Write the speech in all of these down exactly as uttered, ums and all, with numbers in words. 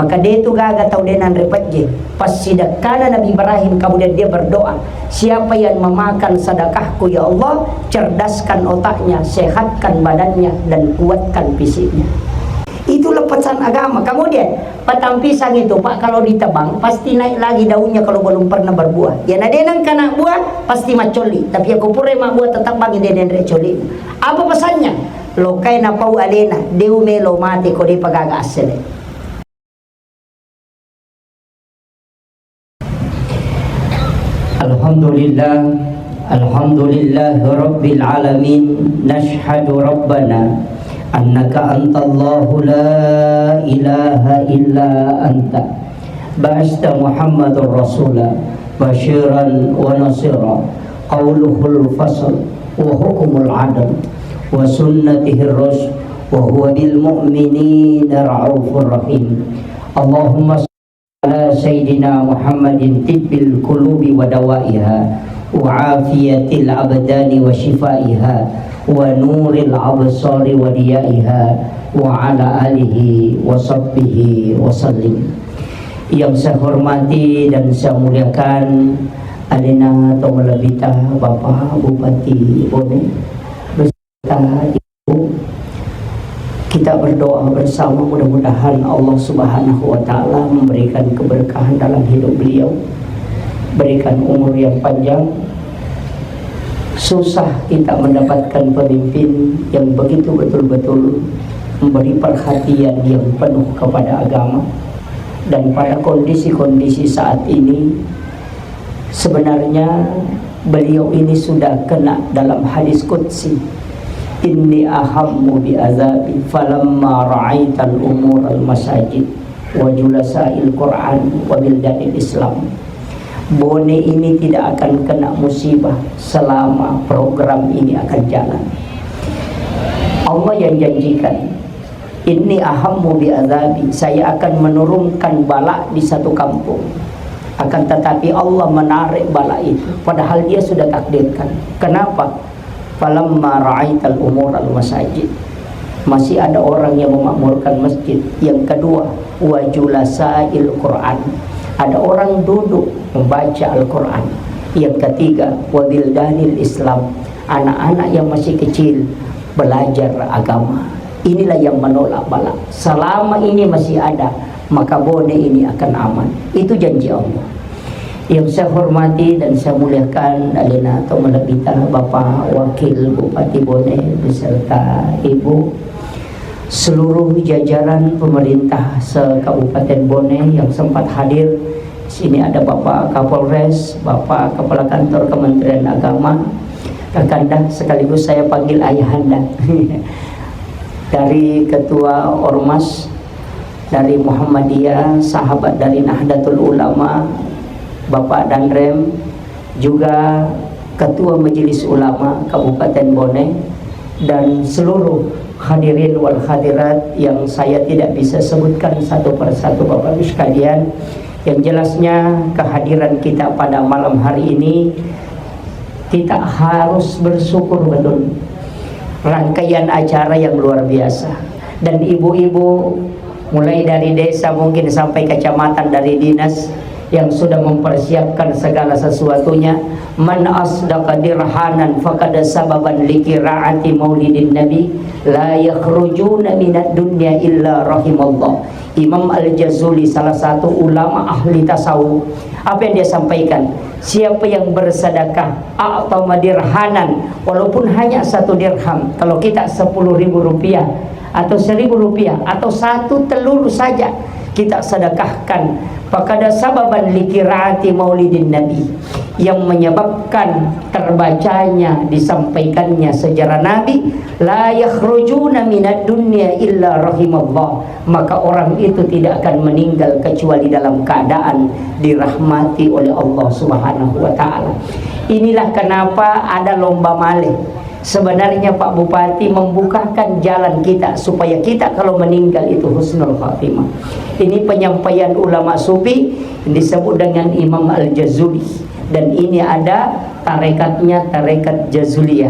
Maka de tu gaga tau de nanre pejje. Passidekkana Nabi Ibrahim, kemudian dia berdoa, "Siapa yang memakan sedekahku, ya Allah, cerdaskan otaknya, sehatkan badannya, dan kuatkan fisiknya." Itulah pesan agama. Kemudian, petan pisang itu, Pak, kalau ditebang, pasti naik lagi daunnya kalau belum pernah berbuah. Ya, na de nengka na buah, pasti maccolli. Tapi ako pura mabbuah, tetap bangi de denre colli. Apa pesannya? Lokai napau alena, de umelo mate ko de pagaga assele. الحمد لله، الحمد لله رب العالمين. نشهد ربنا أنك أنت الله لا إله إلا أنت. بعثت محمد رسولا بشيرا ونصيرا. قوله الفصل وحكم العدل وسنته الرشد وهو بالمؤمنين رءوف رحيم. اللهم على سيدنا محمد طب القلوب ودوائها وعافية الأبدان وشفائها ونور الأبصار وضيائها وعلى آله وصحبه وسلم. Yang saya hormati dan saya muliakan alena to malebita Bapak Bupati Bone, Kita berdoa bersama, mudah-mudahan Allah Subhanahu wa Ta'ala memberikan keberkahan dalam hidup beliau, berikan umur yang panjang. Susah kita mendapatkan pemimpin yang begitu betul-betul memberi perhatian yang penuh kepada agama, dan pada kondisi-kondisi saat ini, sebenarnya beliau ini sudah kena dalam hadis qudsi, "Inni ahammu bi azabi falamma ra'aital umural masajid wa julasa'il Qur'an wa bildanil Islam." Bone ini tidak akan kena musibah selama program ini akan jalan. Allah yang janjikan, "Inni ahammu bi azabi," saya akan menurunkan bala di satu kampung. Akan tetapi Allah menarik bala itu, padahal dia sudah takdirkan. Kenapa? "Falamma ra'aital umural masajid." Masih ada orang yang memakmurkan masjid. Yang kedua, "Wa julasa'il Qur'an." Ada orang duduk membaca Al-Quran. Yang ketiga, "Wa bildanil Islam." Anak-anak yang masih kecil belajar agama. Inilah yang menolak bala. Selama ini masih ada, maka Bone ini akan aman. Itu janji Allah. Yang saya hormati dan saya muliakan, alena to malebita Bapak Wakil Bupati Bone beserta Ibu, seluruh jajaran pemerintah se-Kabupaten Bone yang sempat hadir. Sini ada Bapak Kapolres, Bapak Kepala Kantor Kementerian Agama, Kakanda, sekaligus saya panggil Ayahanda. Dari Ketua Ormas, dari Muhammadiyah, sahabat dari Nahdlatul Ulama, Bapak Danrem, juga Ketua Majelis Ulama Kabupaten Bone, dan seluruh hadirin wal hadirat yang saya tidak bisa sebutkan satu persatu, Bapak Ibu sekalian. Yang jelasnya, kehadiran kita pada malam hari ini, kita harus bersyukur betul. Rangkaian acara yang luar biasa. Dan ibu-ibu, mulai dari desa mungkin sampai kecamatan, dari dinas yang sudah mempersiapkan segala sesuatunya. "Man asdaqa dirhanan faqad sababan li qiraati maulidin nabi, la yakhrujuna minad dunya illa rahimallah." Imam Al-Jazuli, salah satu ulama ahli tasawuf, apa yang dia sampaikan? Siapa yang bersedekah, a'tama dirhanan, walaupun hanya satu dirham, kalau kita sepuluh ribu rupiah atau seribu rupiah atau satu telur saja kita sedekahkan, faqad sababan li qiraati maulidin nabi, yang menyebabkan terbacanya, disampaikannya sejarah Nabi, la yakhrujuna minad dunya illa rahimallah, maka orang itu tidak akan meninggal kecuali dalam keadaan dirahmati oleh Allah Subhanahu wa Ta'ala. Inilah kenapa ada lomba male. Sebenarnya Pak Bupati membukakan jalan kita supaya kita kalau meninggal itu husnul khatimah. Ini penyampaian ulama sufi yang disebut dengan Imam Al-Jazuli. Dan ini ada tarekatnya, tarekat Jazuliyah.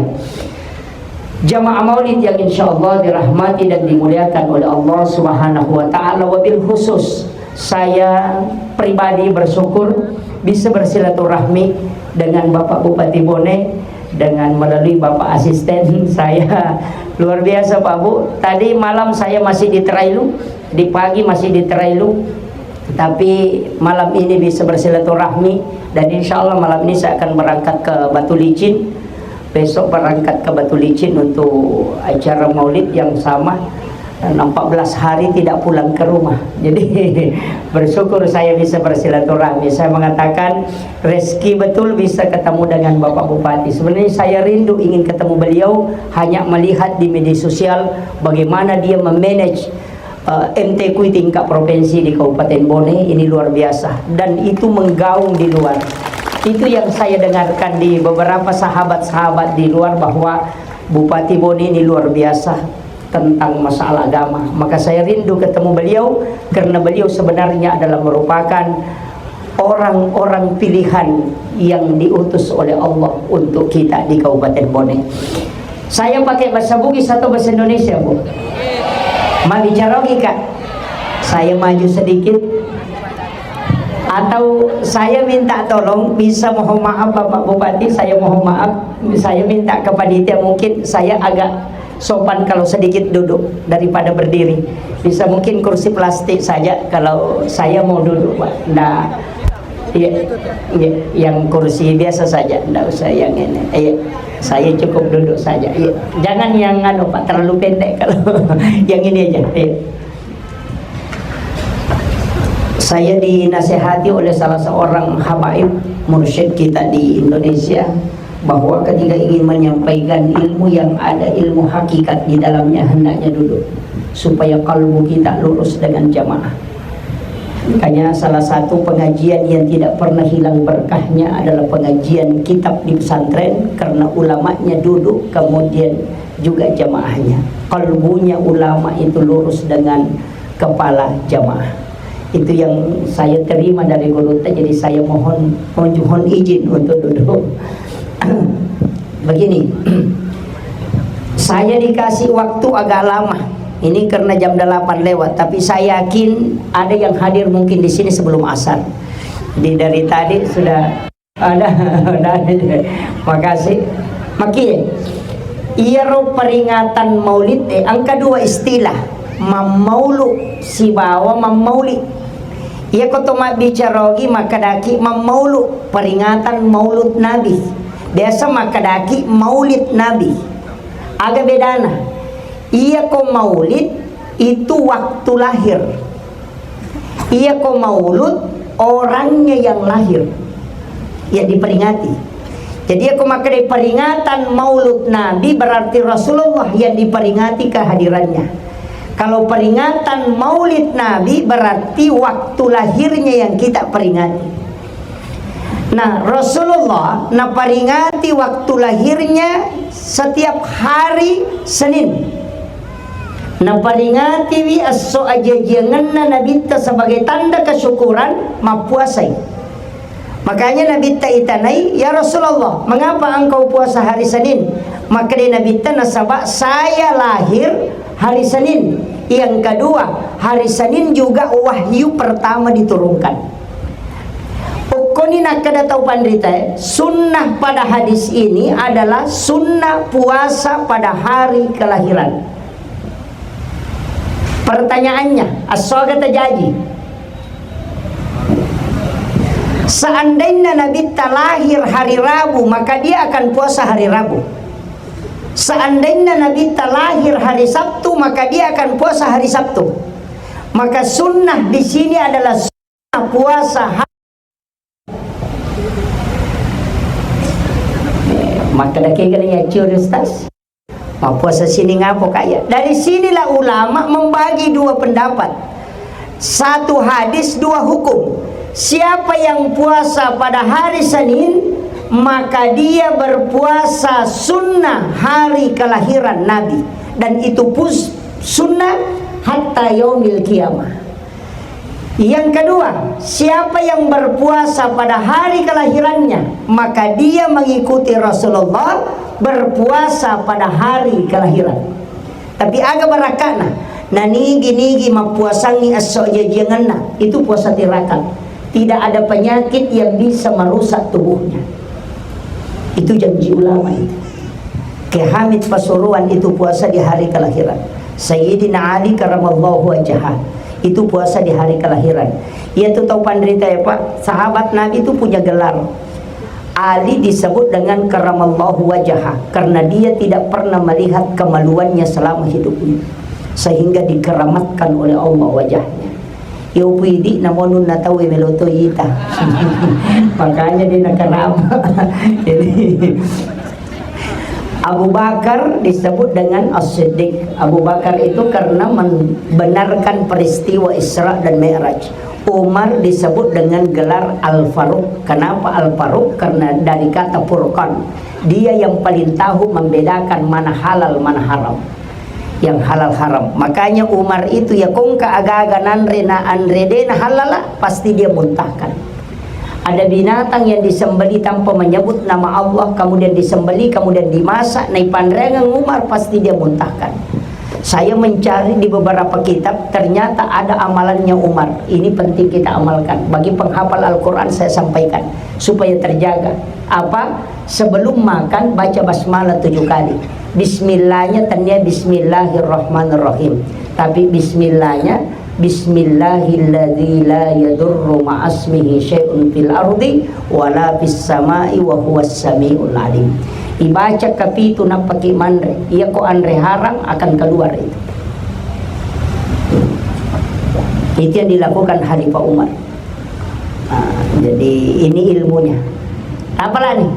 Jamaah maulid yang insya Allah dirahmati dan dimuliakan oleh Allah Subhanahu wa Ta'ala, wabil khusus Saya pribadi bersyukur bisa bersilaturahmi dengan Bapak Bupati Bone dengan melalui Bapak Asisten saya. Luar biasa, Pak Bu. Tadi malam saya masih di Trailu, di pagi masih di Trailu, tapi malam ini bisa bersilaturahmi dan insya Allah malam ini saya akan berangkat ke Batu Licin. Besok berangkat ke Batu Licin untuk acara maulid yang sama. Nah, empat belas hari tidak pulang ke rumah. Jadi, bersyukur saya bisa bersilaturahmi. Saya mengatakan, rezeki betul bisa ketemu dengan Bapak Bupati. Sebenarnya saya rindu ingin ketemu beliau, hanya melihat di media sosial bagaimana dia memanage, eh, M T Q tingkat provinsi di Kabupaten Bone, ini luar biasa. Dan itu menggaung di luar. Itu yang saya dengarkan di beberapa sahabat-sahabat di luar, bahwa Bupati Bone ini luar biasa tentang masalah agama. Maka saya rindu ketemu beliau karena beliau sebenarnya adalah merupakan orang-orang pilihan yang diutus oleh Allah untuk kita di Kabupaten Bone. Saya pakai bahasa Bugis atau bahasa Indonesia, Bu? Mau bicara lagi, Kak? Saya maju sedikit. Atau saya minta tolong, bisa mohon maaf, Bapak Bupati, saya mohon maaf, saya minta ke panitia, mungkin saya agak sopan kalau sedikit duduk daripada berdiri. Bisa mungkin kursi plastik saja, kalau saya mau duduk, Pak. Nggak, iya, iya, yang kursi biasa saja, nggak usah yang ini. Iya, saya cukup duduk saja. Iya. Jangan yang anu, Pak, terlalu pendek kalau yang ini aja. Iya. Saya dinasehati oleh salah seorang habaib mursyid kita di Indonesia, bahwa ketika ingin menyampaikan ilmu yang ada ilmu hakikat di dalamnya, hendaknya duduk supaya kalbu kita lurus dengan jamaah. Makanya salah satu pengajian yang tidak pernah hilang berkahnya adalah pengajian kitab di pesantren, karena ulamanya duduk, kemudian juga jamaahnya. Kalbunya ulama itu lurus dengan kepala jamaah. Itu yang saya terima dari gurutta, jadi saya mohon, mohon izin untuk duduk. Begini, saya dikasih waktu agak lama. Ini karena jam delapan lewat, tapi saya yakin ada yang hadir mungkin di sini sebelum asar. Jadi dari tadi sudah ada, ada. Makasih. Maki, iyaro peringatan maulid, eh, engka dua istilah, mammaulu sibawa mammauli. Iyako to mabbicara ogi makkedaki mammaulu, peringatan maulud Nabi. Biasa makkedaki maulid Nabi. Aga bedana? Iyako maulid itu waktu lahir. Iyako maulud, orangnya yang lahir yang diperingati. Jadi, iyako makkedai peringatan maulud Nabi, berarti Rasulullah yang diperingati kehadirannya. Kalau peringatan maulid Nabi, berarti waktu lahirnya yang kita peringati. Nah, Rasulullah naperingati waktu lahirnya setiap hari Senin. Naperingatiwi esso aji-ajiangenna Nabitta sebagai tanda kesyukuran, mappuasai. Makanya Nabitta itanai, "Ya Rasulullah, mengapa engkau puasa hari Senin?" Makkedai Nabitta, "Nasaba saya lahir hari Senin. Yang kedua, hari Senin juga wahyu pertama diturunkan." Okkoni nakkeda tau panritae, sunnah pada hadis ini adalah sunnah puasa pada hari kelahiran. Pertanyaannya, esso aga tajaji? Seandainya Nabitta lahir hari Rabu, maka dia akan puasa hari Rabu. Seandainya Nabitta lahir hari Sabtu, maka dia akan puasa hari Sabtu. Maka sunnah di sini adalah sunnah puasa ha-, maka dake gale ya ciur, Ustaz. Mappuasa Senin apa, Kak, ya? Dari sinilah ulama membagi dua pendapat. Satu hadis, dua hukum. Siapa yang puasa pada hari Senin, maka dia berpuasa sunnah hari kelahiran Nabi. Dan itu pus-, sunnah hatta yaumil qiyamah. Yang kedua, siapa yang berpuasa pada hari kelahirannya, maka dia mengikuti Rasulullah berpuasa pada hari kelahiran. Tapi aga barakka'na, Nanigi-nigi mappuasangngi esso jajiangenna, itu puasa tirakat. Tidak ada penyakit yang bisa merusak tubuhnya. Itu janji ulama itu. Ki Hamid Pasuruan itu puasa di hari kelahiran. Sayyidina Ali karamallahu wajhah itu puasa di hari kelahiran. Iya tu tau panrita ya, Pak, sahabat Nabi itu punya gelar. Ali disebut dengan karamallahu wajhah karena dia tidak pernah melihat kemaluannya selama hidupnya, sehingga dikeramatkan oleh Allah wajahnya. Yo pidi namonun na tau melo to ita. Makanya dia nakeramat. Jadi Abu Bakar disebut dengan As-Siddiq. Abu Bakar itu karena membenarkan peristiwa Isra dan Mi'raj. Umar disebut dengan gelar Al-Faruq. Kenapa Al-Faruq? Karena dari kata furqan. Dia yang paling tahu membedakan mana halal, mana haram. Yang halal haram. Makanya Umar itu ya kongka aga-aga nanre na anre de na halala, pasti dia muntahkan. Ada binatang yang disembeli tanpa menyebut nama Allah, kemudian disembeli, kemudian dimasak, naipanreangeng Umar, pasti dia muntahkan. Saya mencari di beberapa kitab, ternyata ada amalannya Umar. Ini penting kita amalkan. Bagi penghafal Al-Quran saya sampaikan, supaya terjaga. Apa? Sebelum makan, baca basmalah tujuh kali. Bismillahnya, tania bismillahirrahmanirrahim. Tapi bismillahnya, Bismillahilladzi la yadurru ma'asmihi syai'un fil ardi wala fis sama'i wa huwas sami'ul alim. Ibaca kapitu nappaki manre, iya ko anre harang akan keluar itu. Itu yang dilakukan Khalifah Umar. Nah, jadi ini ilmunya. Apalah nih?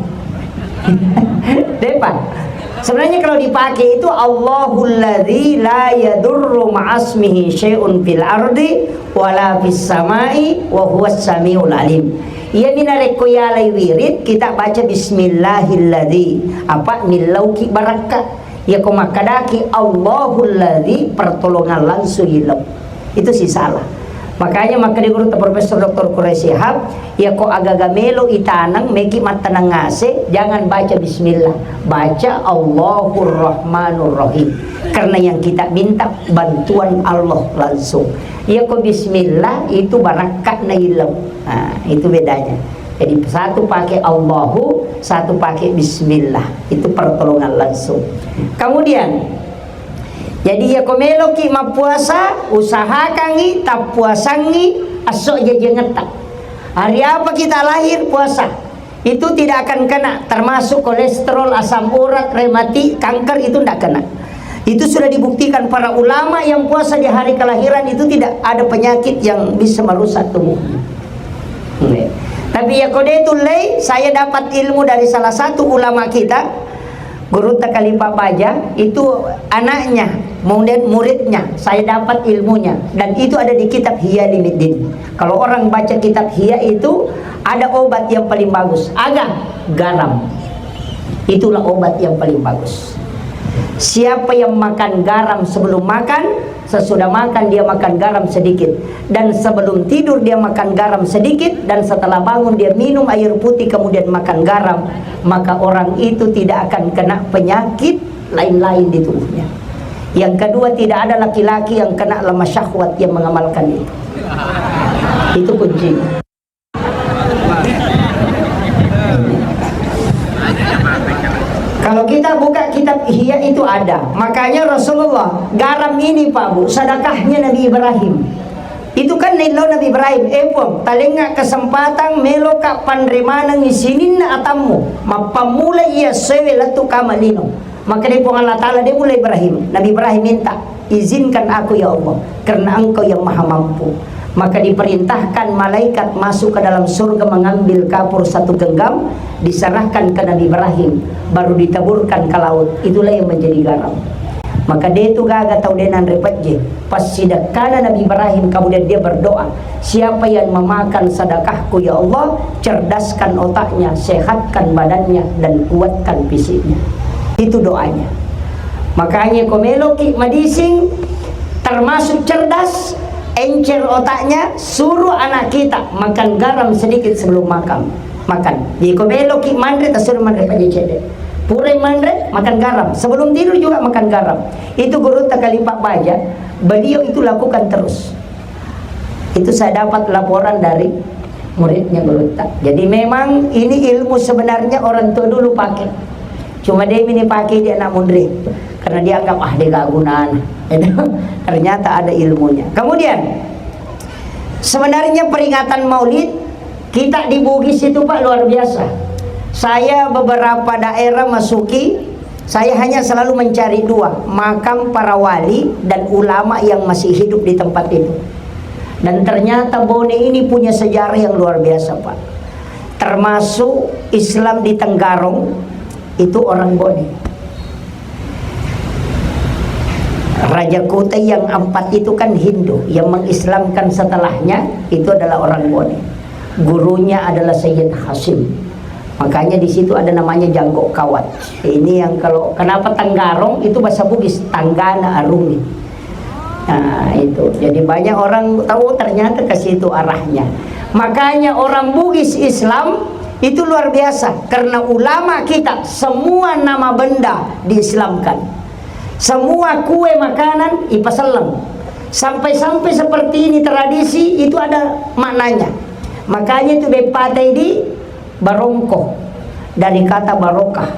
Depa. Sebenarnya kalau dipakai itu Allahul ladzi la yadurru ma'asmihi syai'un fil ardi wala fis sama'i wa huwas samiul alim. Iya mi narekko yalai wirid kita baca bismillahilladzi. Apa millauki barakka. Iya ko makkadaki Allahul ladzi pertolongan langsung ilmu. Itu sih salah. Makanya makkeda gurutta Profesor Doktor Quraish Shihab, iya ko agaga melo itaneng meki matteneng ngase, jangan baca bismillah. Baca Allahur Rahmanur Rahim. Karena yang kita minta bantuan Allah langsung. Iya ko bismillah itu barakka na ilmu. Nah, itu bedanya. Jadi satu pakai Allahu, satu pakai bismillah. Itu pertolongan langsung. Kemudian Jadi, iya ko meloki mappuasa, usahakangngi tappuasangngi esso jajangetta. Hari apa kita lahir, puasa. Itu tidak akan kena, termasuk kolesterol, asam urat, rematik, kanker, itu ndak kena. Itu sudah dibuktikan para ulama yang puasa di hari kelahiran itu tidak ada penyakit yang bisa merusak tubuhnya. Nggih. Tapi iya ko de tullei, saya dapat ilmu dari salah satu ulama kita, Gurutta Khalifah Baja, itu anaknya, kemudian muridnya, saya dapat ilmunya. Dan itu ada di kitab Ihya Ulumuddin. Kalau orang baca kitab Ihya itu, ada obat yang paling bagus. Aga? Garam. Itulah obat yang paling bagus. Siapa yang makan garam sebelum makan, sesudah makan dia makan garam sedikit, dan sebelum tidur dia makan garam sedikit, dan setelah bangun dia minum air putih kemudian makan garam, maka orang itu tidak akan kena penyakit lain-lain di tubuhnya. Yang kedua, tidak ada laki-laki yang kena lemah syahwat yang mengamalkan itu. Itu kuncinya. Kalau kita buka kitab Ihya itu ada. Makanya Rasulullah, garam ini, Pak Bu, sedekahnya Nabi Ibrahim. Itu kan nillau Nabi Ibrahim, "Eh Puang, talengnga kesempatan meloka panre manengngi sininna atammu, mappammula iya sewe lettu kama lino." Maka dari Puang Allah Ta'ala dia mulai Ibrahim. Nabi Ibrahim minta, "Izinkan aku ya Allah, karena Engkau yang Maha Mampu." Maka diperintahkan malaikat masuk ke dalam surga mengambil kapur satu genggam, diserahkan ke Nabi Ibrahim, baru ditaburkan ke laut. Itulah yang menjadi garam. Maka de tu gaga tau de nanre pejje. Pas sidekkana Nabi Ibrahim, kemudian dia berdoa, "Siapa yang memakan sedekahku, ya Allah, cerdaskan otaknya, sehatkan badannya, dan kuatkan fisiknya." Itu doanya. Makanya ko meloki madising, termasuk cerdas, encer otaknya, suruh anak kita makan garam sedikit sebelum makan. Makan. Jadi ko meloki manre, tasuruh manre pejje cedde. Pura manre, makan garam. Sebelum tidur juga makan garam. Itu gurutta Khalifah Baja, beliau itu lakukan terus. Itu saya dapat laporan dari muridnya gurutta. Jadi memang ini ilmu sebenarnya orang tua dulu pakai. Cuma dia ini pakai dia anak munri. Karena dia anggap, "Ah, dia gak gunaan." Ternyata ada ilmunya. Kemudian, sebenarnya peringatan Maulid kita di Bugis itu, Pak, luar biasa. Saya beberapa daerah masuki, saya hanya selalu mencari dua, makam para wali dan ulama yang masih hidup di tempat itu. Dan ternyata Bone ini punya sejarah yang luar biasa, Pak. Termasuk Islam di Tenggarong itu orang Bone. Raja Kutai yang empat itu kan Hindu, yang mengislamkan setelahnya itu adalah orang Bone. Gurunya adalah Sayyid Hasyim. Makanya di situ ada namanya Jangkok Kawat. Ini yang kalau, kenapa Tenggarong itu bahasa Bugis, Tanggana Arungi. Nah, itu. Jadi banyak orang tahu ternyata ke situ arahnya. Makanya orang Bugis Islam itu luar biasa karena ulama kita semua nama benda diislamkan. Semua kue makanan ipaselleng. Sampai-sampai seperti ini tradisi itu ada maknanya. Makanya itu beppatai di barongko dari kata barokah.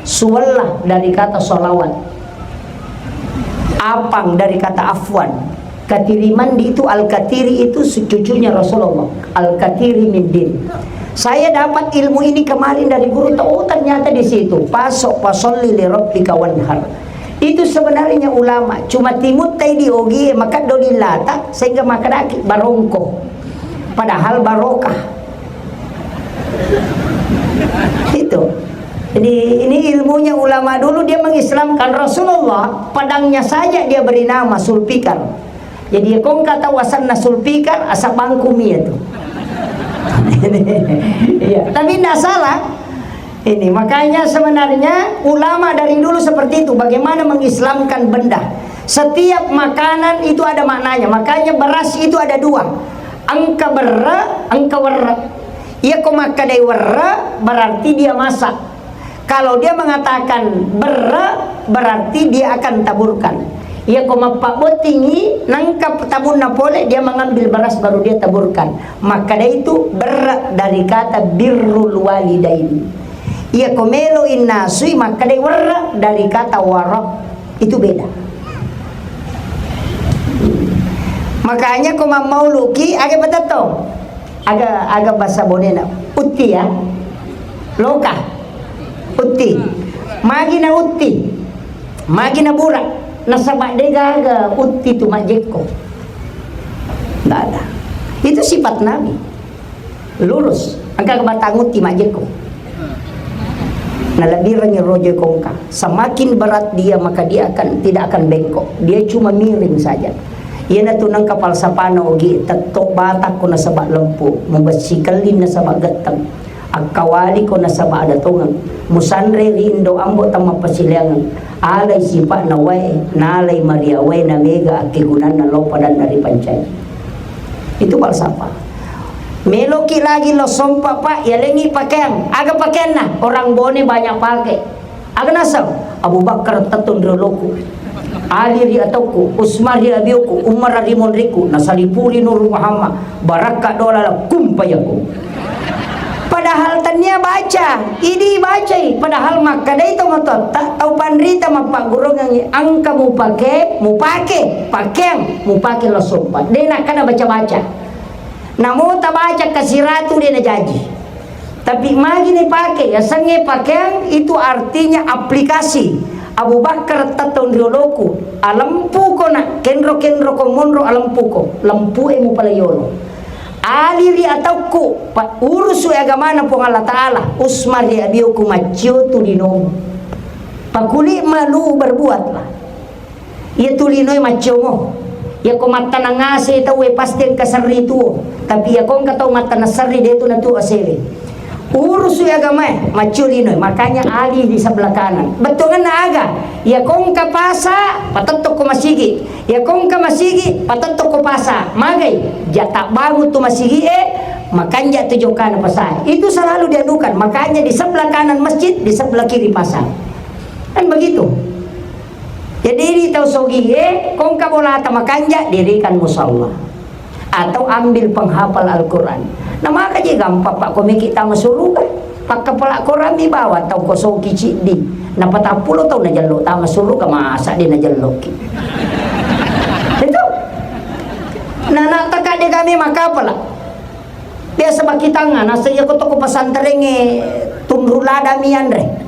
Suwella dari kata salawat. Apang dari kata afwan. Katiri mandi itu, Al-Katiri itu cucunya Rasulullah. Al-Katiri min din. Saya dapat ilmu ini kemarin dari guru. Oh, ternyata di situ. Pasok, fasalli li rabbika wanhar. Itu sebenarnya ulama. Cuma timutta di ogi, maka dolilata, sehingga makadaki barongko. Padahal barokah. Itu. Jadi, ini ilmunya ulama dulu, dia mengislamkan Rasulullah, pedangnya saja dia beri nama Sulfikar. Jadi, ya, kong kata wasanna Sulfikar, asa bangku mie tu. Iya, tapi ndak salah. Ini, makanya sebenarnya ulama dari dulu seperti itu, bagaimana mengislamkan benda. Setiap makanan itu ada maknanya. Makanya beras itu ada dua. Engka berre, engka werre. Iya ko makkadai werre, berarti dia masak. Kalau dia mengatakan berre, berarti dia akan taburkan. Iya ko mappabbottingi, nangka tamunna pole, dia mengambil beras baru dia taburkan. Makkadai itu berre dari kata birrul walidain. Iya ko melo innasui, makkadai werre dari kata waraq. Itu beda. Makanya ko mammauluki, aga patettong. Aga, aga bahasa Bonena. Utti ya. Loka. Utti. Magi na utti. Magi na bura. Nasaba de gaga utti tu majekko. Nggak ada. Itu sifat Nabi. Lurus. Engka kebatang utti majekko. Nalebbirengngi rojo kongka. Semakin berat dia, maka dia akan, tidak akan bengkok. Dia cuma miring saja. Iyanatu nengka falsafana ogi, tetto batakko nasaba lempu, mubessi kelling nasaba getteng, akkawaliko nasaba ada tongeng, musanre ri indo ambo temmapasileangeng, alai sipa'na wae, nalai maria wae, namega akkegunanna lao padanna ripancaji. Itu falsafah. Meloki lagi lo sompa, Pak, yalengi pakeang. Aga pakeanna? Orang Bone banyak pake. Aga naseng? Abu Bakar tettong rioloku. Ali ri atauku, Usman ri abioku, Umar ri monriku, nasalipuri Nur Muhammad, barakka dola la kumpayaku. Padahal tania baca, idi bacai. Padahal makkadai to matotta, tau panrita mappagguruangngi, engka mupake, mupake, pakeang, mupake lo sompa. De nakkada baca-baca. Namo tabaca kasiratu de najaji. Tapi magi ni pake, yasengnge pakeang itu artinya aplikasi. Abu Bakar tettong rioloku, alempuko na, kenro-kenro ko monro alempuko, lempue mupalaiolo. Ali ri ataukku, pa-, urusu agamana Puang Allah Ta'ala, Usman ri abioku maccio tu linomu. Pakuli malu berbuatlah. Iya tu linoe maccomo. Iya ko mattanang ase tauwe pasti engka serri tuo. Tapi iya ko engka tau mattanang serri de tu natu asewe. Urusu agamae, maccio linoe. Makanya Ali di sebelah kanan. Bettuanna aga? Iya ko engka pasa, patettokko masigi. Iya ko engka masigi, patettokko pasa. Magai? Jata bangun tu masigi e, Makanja tu jokkana pasar. Itu selalu dianukan. Makanya di sebelah kanan masjid, di sebelah kiri pasar. Kan begitu. Jadi di tau sogie, kongka bolata makanja, dirikan musalla. Atau ambil penghafal Al-Quran. Nah, maka je gampang, Pak, komiki tama suruga. Pakkapala Quran mi bawa tau kosoki ciddi. Napatappulo tau najello tama suruga, masa de najelloki. Itu. Nah, nak teka de kami makapala. Biasa bakitanga, nasa iya ko toko pesantrengnge tunru lada mianre.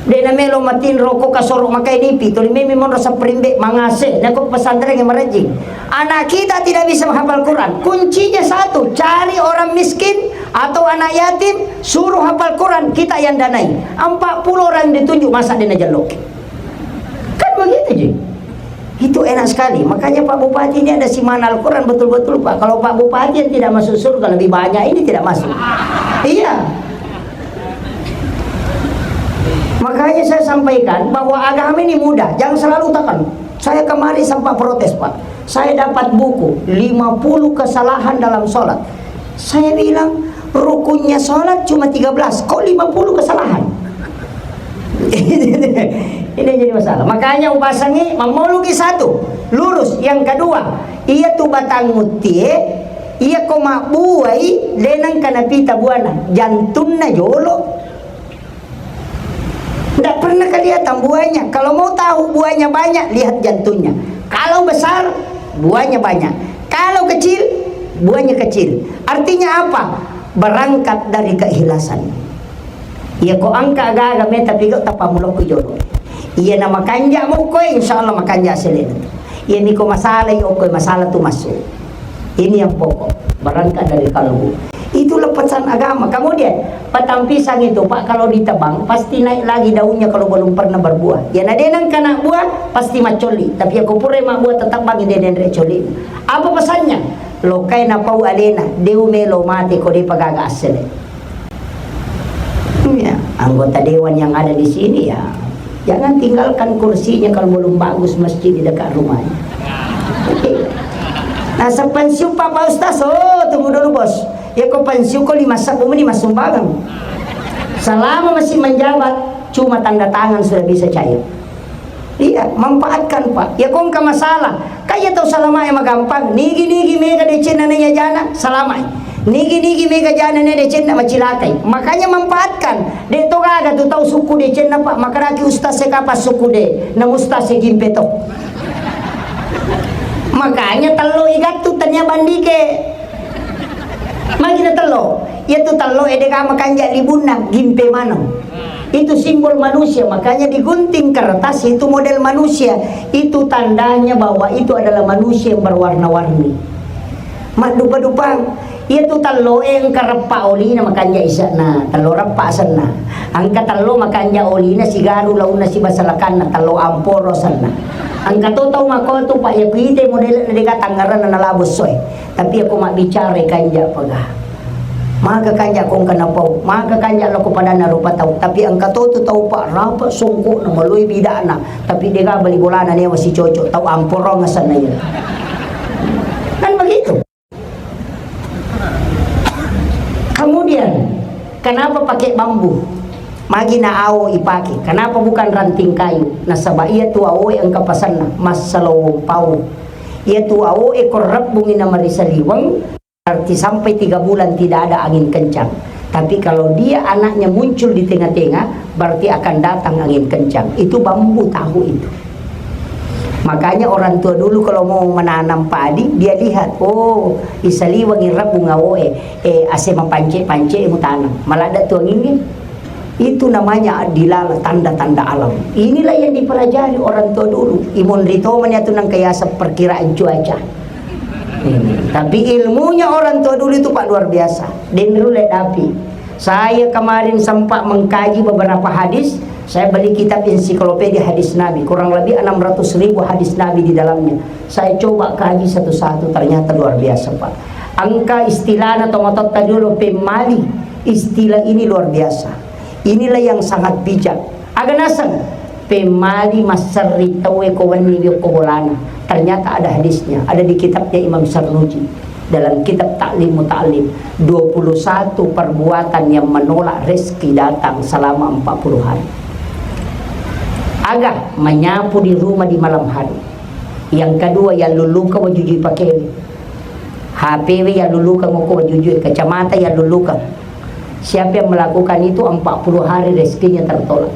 De na melo matinro ko kasoro makai nipi, tuli memi monro sapperimbe mangase, na ko pesantrengnge marejing. Anak kita tidak bisa menghafal Quran. Kuncinya satu, cari orang miskin atau anak yatim, suruh hafal Quran, kita yang danai. Empat puluh orang ditunjuk, masa de najelloki. Kan begitu, ji. Itu enak sekali. Makanya Pak Bupati ini ada siman Al-Quran betul-betul, Pak. Kalau Pak Bupati yang tidak masuk surga, lebih banyak ini tidak masuk. Iya. Makanya saya sampaikan bahwa agama ini mudah. Jangan selalu tekan. Saya kemarin sempat protes, Pak. Saya dapat buku, lima puluh kesalahan dalam sholat. Saya bilang, rukunnya sholat cuma tiga belas, kok lima puluh kesalahan? Ini jadi masalah. Makanya upasangi, mamoluki satu, lurus. Yang kedua, iya tu batang utie, iya ko mabbuai, denang kana pita buana, jantunna jolo. Ndak pernah kelihatan buahnya. Kalau mau tahu buahnya banyak, lihat jantungnya. Kalau besar, buahnya banyak. Kalau kecil, buahnya kecil. Artinya apa? Berangkat dari keikhlasan. Iya ko engka gaga meta pigo tapamulokku jolo. Iya na makanja mukko, insya Allah makanja selena. Iya niko masalah, iya okko masalah tu masuk. Ini yang pokok, berangkat dari kalbu. Itulah pesan agama. Kemudian, batang pisang itu, Pak, kalau ditebang, pasti naik lagi daunnya kalau belum pernah berbuah. Ya, na denang kana buah, pasti macolli. Tapi aku pura ma buah tetap bangi denenre colli. Apa pesannya? Lokai napau alena, deu melo mate ko de pagaga asele. Ya, anggota dewan yang ada di sini, ya, jangan tinggalkan kursinya kalau belum bagus masjid di dekat rumahnya. Nah, sepensiun Pak, Pak Ustaz, oh, tunggu dulu, Bos. Ya, kok pensiun kok lima sebbu meni massumbangan. Selama masih menjabat, cuma tanda tangan sudah bisa cair. Iya, manfaatkan, Pak. Ya, kongka masalah. Kaya tau salamae magampang. Nigi-nigi mega decenna na iya jana, salamai. Nigi-nigi mega jana na decenna, macilakai. Makanya manfaatkan. De to gaga tu tau sukku decenna, Pak. Makaraki ustaz e kapa sukku de. Na ustaz e gimpe to. Makanya tello igattu tania bandike. Magi na tello? Iya tu tello e dega makanja libunna, gimpe maneng. Itu simbol manusia, makanya digunting kertas itu model manusia. Itu tandanya bahwa itu adalah manusia yang berwarna-warni. Maddupa-dupang. Iya tu tello e engka reppa olina makanja ise'na, tello reppa asenna. Engka tello makanja olina sigaru launna sibasalakanna, tello amporo asenna. Engka to tau makotu, Pak, iya kuite model na dega tangngeranna nalabo essoe. Tapi ako mabbicara kanja paga. Maka kanja kongka napau, maka kanja lako padanna rupa tau. Tapi engka to tu tau, Pak, rapa songkokna, maloi bidana. Tapi dega bali bolana newa sicoco, tau amporong asenna iya. Kan begitu. Kemudian, kenapa pakai bambu? Magi na awo ipake. Kenapa bukan ranting kayu? Nasaba iya tu awo e engka pasanna, massalo pau. Iya tu awo e ko rebbungi na marisaliweng, berarti sampai tiga bulan tidak ada angin kencang. Tapi kalau dia anaknya muncul di tengah-tengah, berarti akan datang angin kencang. Itu bambu tahu itu. Makanya orang tua dulu kalau mau menanam padi, dia lihat, oh, isaliwengi rebbung awo e, eh, ase mapance-pance mutanam. Maladda tu angingnge. Itu namanya dilala tanda-tanda alam. Inilah yang dipelajari orang tua dulu. Imunri tomani atu nangka yaseng perkiraan cuaca. Hmm. Tapi ilmunya orang tua dulu itu, Pak, luar biasa. Denrule dapi. Saya kemarin sempat mengkaji beberapa hadis. Saya beli kitab ensiklopedia hadis Nabi. Kurang lebih enam ratus ribu hadis Nabi di dalamnya. Saya coba kaji satu-satu, ternyata luar biasa, Pak. Engka istilahna tomatotta dulu, pemmali. Istilah ini luar biasa. Inilah yang sangat bijak. Aga naseng, pemmali masserri tauwe ko wenni wiokko bolana. Ternyata ada hadisnya, ada di kitabnya Imam Sarnuji. Dalam kitab Ta'lim Muta'allim, dua puluh satu perbuatan yang menolak rezeki datang selama empat puluh hari. Aga, menyapu di rumah di malam hari. Yang kedua, yalluluka wajujui pakewe. H P we yalluluka ngoko wajujui, kacamata yalluluka. Siapa yang melakukan itu, empat puluh hari rezekinya tertolak.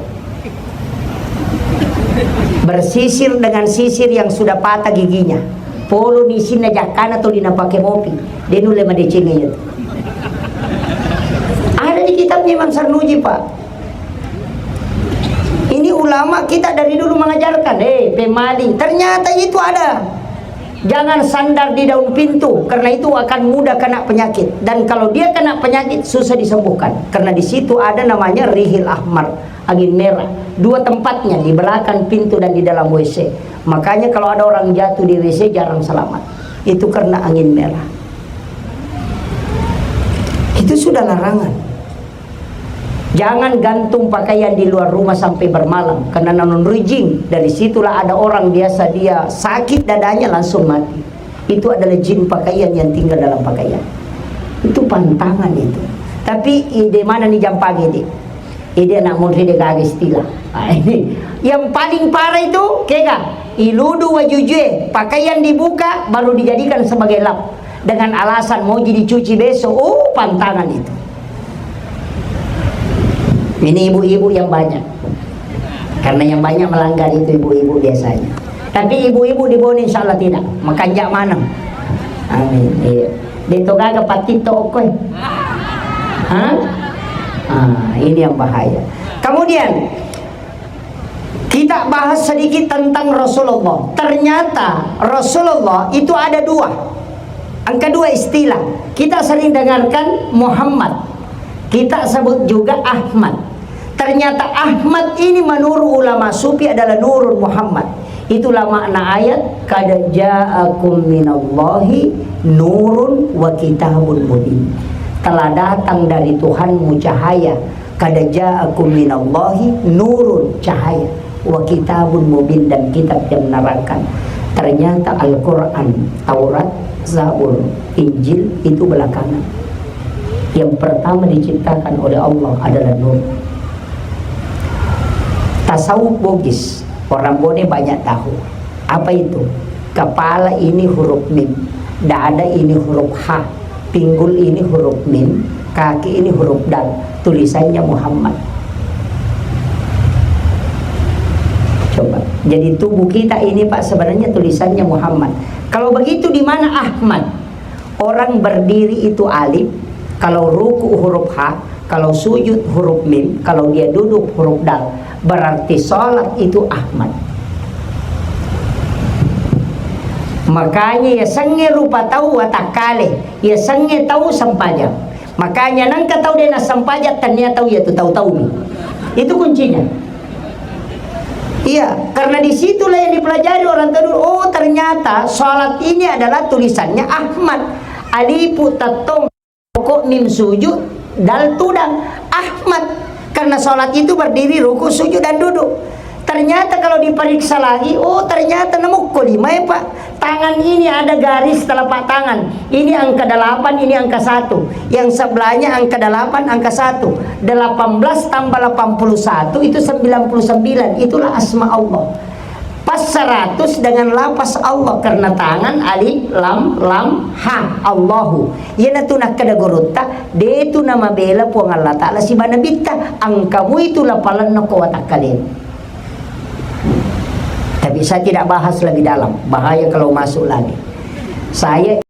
Bersisir dengan sisir yang sudah patah giginya. Polo ni isinna jakkana tuli napake mopi. De nulle madeceng iya. Ada di kitabnya Imam Sarnuji, Pak. Ini ulama kita dari dulu mengajarkan, eh, pemaling. Ternyata itu ada. Jangan sandar di daun pintu, karena itu akan mudah kena penyakit. Dan kalau dia kena penyakit, susah disembuhkan. Karena di situ ada namanya rihil ahmar, angin merah. Dua tempatnya, di belakang pintu dan di dalam W C. Makanya kalau ada orang jatuh di W C, jarang selamat. Itu karena angin merah. Itu sudah larangan. Jangan gantung pakaian di luar rumah sampai bermalam, karena nanonroi jin. Dari situlah ada orang biasa dia sakit dadanya langsung mati. Itu adalah jin pakaian yang tinggal dalam pakaian. Itu pantangan itu. Tapi ide mana nih jampang ide? Ide anak munri de gaga istilah. Ah, ini. Yang paling parah itu, kega? Iludu wajujue, pakaian dibuka, baru dijadikan sebagai lap. Dengan alasan mau dicuci besok, oh, pantangan itu. Ini ibu-ibu yang banyak. Karena yang banyak melanggar itu ibu-ibu biasanya. Tapi ibu-ibu di Bone insya Allah tidak. Makanja maneng. Amin. Iya. Deto gaga patito okkoe. Hah? Ah, ini yang bahaya. Kemudian, kita bahas sedikit tentang Rasulullah. Ternyata Rasulullah itu ada dua. Angka dua istilah. Kita sering dengarkan Muhammad. Kita sebut juga Ahmad. Ternyata Ahmad ini menurut ulama sufi adalah Nurun Muhammad. Itulah makna ayat, "Qad ja'akum minallahi nurun wa kitabun mubin." Telah datang dari Tuhanmu cahaya. "Qad ja'akum minallahi nurun," cahaya, "wa kitabun mubin," dan kitab yang menerangkan. Ternyata Al-Quran, Taurat, Zabur, Injil itu belakangan. Yang pertama diciptakan oleh Allah adalah nur. Tasawuf Bugis, orang Bone banyak tahu. Apa itu? Kepala ini huruf mim, dada ini huruf ha, pinggul ini huruf mim, kaki ini huruf dal. Tulisannya Muhammad. Coba. Jadi tubuh kita ini, Pak, sebenarnya tulisannya Muhammad. Kalau begitu, di mana Ahmad? Orang berdiri itu alif, kalau ruku huruf ha, kalau sujud huruf mim, kalau dia duduk huruf dal. Berarti sholat itu Ahmad. Makanya yasengnge rupa tau watakkale, yasengnge tau sempajang. Makanya nengka tau de nassempajang, tania tau iya tu tau-taumi. Itu kuncinya. Iya, karena disitulah yang dipelajari orang tua dulu. Oh, ternyata sholat ini adalah tulisannya Ahmad. Alifu tattong, kok mim sujud, dal tudang. Ahmad. Karena sholat itu berdiri, ruku, sujud, dan duduk. Ternyata kalau diperiksa lagi, oh, ternyata nemukko lima ya, Pak. Tangan ini ada garis telapak tangan. Ini angka delapan, ini angka satu. Yang sebelahnya angka delapan, angka satu. Delapan belas tambah delapan puluh satu itu sembilan puluh sembilan. Itulah asma Allah. Pas seratus dengan lafaz Allah karena tangan alif, lam, lam, ha, Allahu. Iyanatu nakkeda gurutta, de tu namabela Puang Allah Ta'ala sibawa Nabitta. Angkamu itu lapalenna ko watakkalemu. Tapi saya tidak bahas lebih dalam, bahaya kalau masuk lagi. Saya